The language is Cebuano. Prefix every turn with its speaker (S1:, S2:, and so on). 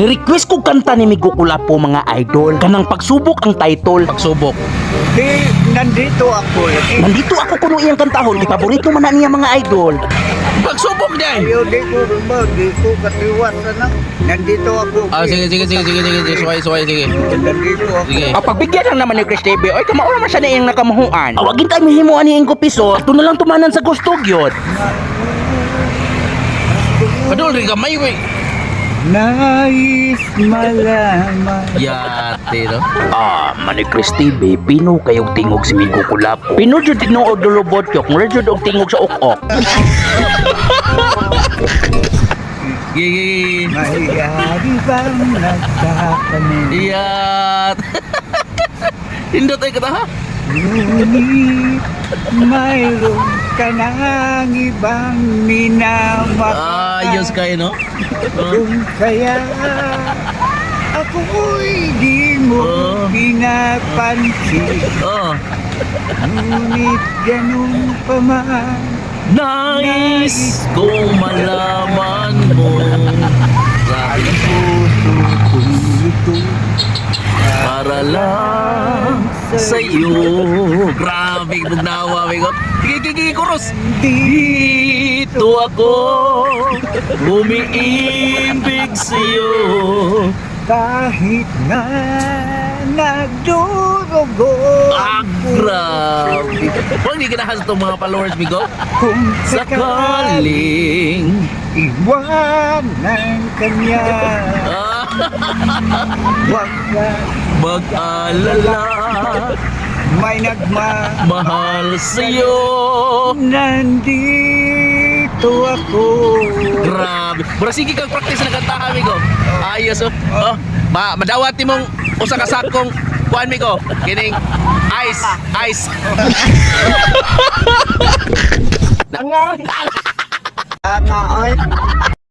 S1: Ni-request ko kanta ni Migo Kulapo, mga idol. Kanang "Pagsubok" ang title.
S2: "Pagsubok."
S3: Di, nandito ako. Eh,
S1: "Nandito Ako" kuno iyang kantahon, kay paborito man na niya, mga idol.
S2: "Pagsubok" day.
S3: Ayaw, di ko ba, di ko katiwas na. Nandito ako.
S2: Ah, sige, sige, sige, sige, sige, sige, suway, suway, sige.
S3: Nandito ako.
S2: Sige.
S1: Ah, pagbigyan lang naman ni Chris TV, oy, kamao naman siya na iyang nakamahuan. Awagin tayo mihimo ani iyang piso, ato na lang tumanan sa gusto gyud.
S2: Padul rin gamay we.
S3: Nais malaman.
S2: Yate no.
S1: Ah, Manny Chris TV, pino kayong tingog si Migo Kulapo. Pino jud tinuod lulubot yok, mura jud og tingog sa ok-ok.
S2: Sige, sige.
S3: Mayari bang nagkakamit?
S2: Yat. Hindot ay kata ha.
S3: Ngunit mayroon ka ng ibang minamahal.
S2: Ayos kayo no. Oh.
S3: Kung kaya ako'y di mo
S2: Oh.
S3: pinapansin.
S2: Oh.
S3: Ngunit ganun pa man.
S2: Nais kong malaman mo. Grabe.
S3: Puso kong ito
S2: Para lang sa'yo. Grabe, bugnawa, amigo. Sige, sige, sige, chorus. Dito ako umiibig sa'yo.
S3: Kahit na nagdurugo
S2: Ah,
S3: ang puso.
S2: grabe. Huwag di ganahan sa itong mga followers, amigo.
S3: Kung sakaling
S2: Sakaling
S3: iwanan ka niya, huwag ka
S2: mag-alala,
S3: may nagmamahal.
S2: Mahal sa'yo.
S3: Nandito ako.
S2: Grabe. Mura sige kang practice na kanta, amigo. Ayos oh. Oh, ma madawat nimong usa ka sakong kuan, migo. Kining ice, ice.
S3: Ama, oy.